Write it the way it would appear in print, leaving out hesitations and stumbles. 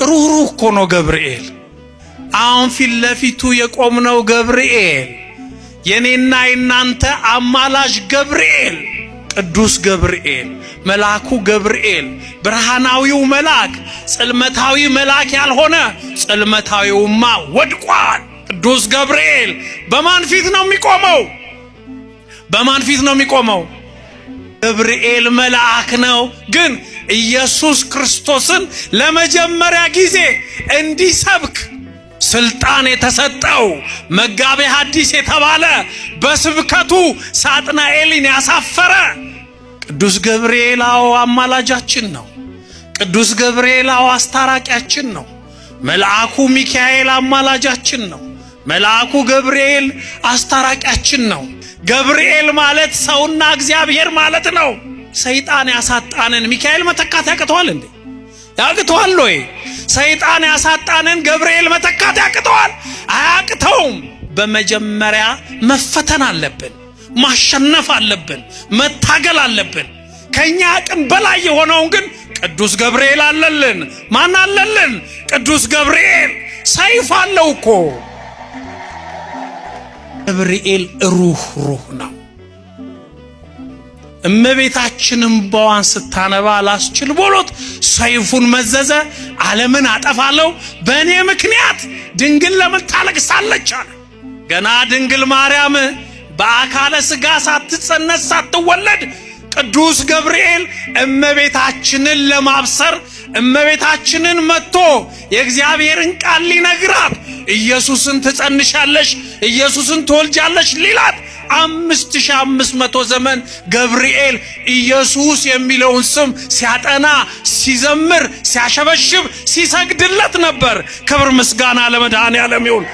ሩህሩህ እኮ ነው ገብርኤል። አሁን ፊት ለፊቱ የቆምነው ገብርኤል የኔና የናንተ አማላጅ ገብርኤል፣ ቅዱስ ገብርኤል፣ መልአኩ ገብርኤል፣ ብርሃናዊው መልአክ፣ ጽልመታዊ መልአክ ያልሆነ፣ ጽልመታዊውማ ወድቋል። ቅዱስ ገብርኤል በማን ፊት ነው የሚቆመው? በማን ፊት ነው የሚቆመው? ገብርኤል መልአክ ነው። ግን ኢየሱስ ክርስቶስን ለመጀመሪያ ጊዜ እንዲሰብክ ስልጣን የተሰጠው፣ መጋቤ ሐዲስ የተባለ፣ በስብከቱ ሳጥናኤልን ያሳፈረ ቅዱስ ገብርኤል፣ አዎ አማላጃችን ነው። ቅዱስ ገብርኤል፣ አዎ አስታራቂያችን ነው። መልአኩ ሚካኤል አማላጃችን ነው። መልአኩ ገብርኤል አስታራቂያችን ነው። ገብርኤል ማለት ሰውና እግዚአብሔር ማለት ነው። ሰይጣን ያሳጣንን ሚካኤል መተካት ያቅተዋል እንዴ? ያቅተዋል ወይ? ሰይጣን ያሳጣንን ገብርኤል መተካት ያቅተዋል? አያቅተውም። በመጀመሪያ መፈተን አለብን፣ ማሸነፍ አለብን፣ መታገል አለብን። ከኛ አቅም በላይ የሆነውን ግን ቅዱስ ገብርኤል አለልን። ማን አለልን? ቅዱስ ገብርኤል ሰይፍ አለው እኮ። ገብርኤል ሩህ ሩህ ነው። እመቤታችን እምባዋን ስታነባ ላስችል ብሎት ሰይፉን መዘዘ። ዓለምን አጠፋለሁ፣ በእኔ ምክንያት ድንግል ለምን ታለቅሳለች አለ። ገና ድንግል ማርያም በአካለ ሥጋ ሳትጸነስ ሳትወለድ ቅዱስ ገብርኤል እመቤታችንን ለማብሰር እመቤታችንን መጥቶ የእግዚአብሔርን ቃል ሊነግራት፣ ኢየሱስን ትጸንሻለሽ፣ ኢየሱስን ትወልጃለሽ ሊላት 5500 ዘመን ገብርኤል ኢየሱስ የሚለውን ስም ሲያጠና፣ ሲዘምር፣ ሲያሸበሽብ፣ ሲሰግድለት ነበር። ክብር ምስጋና ለመድኃኔዓለም ይሁን።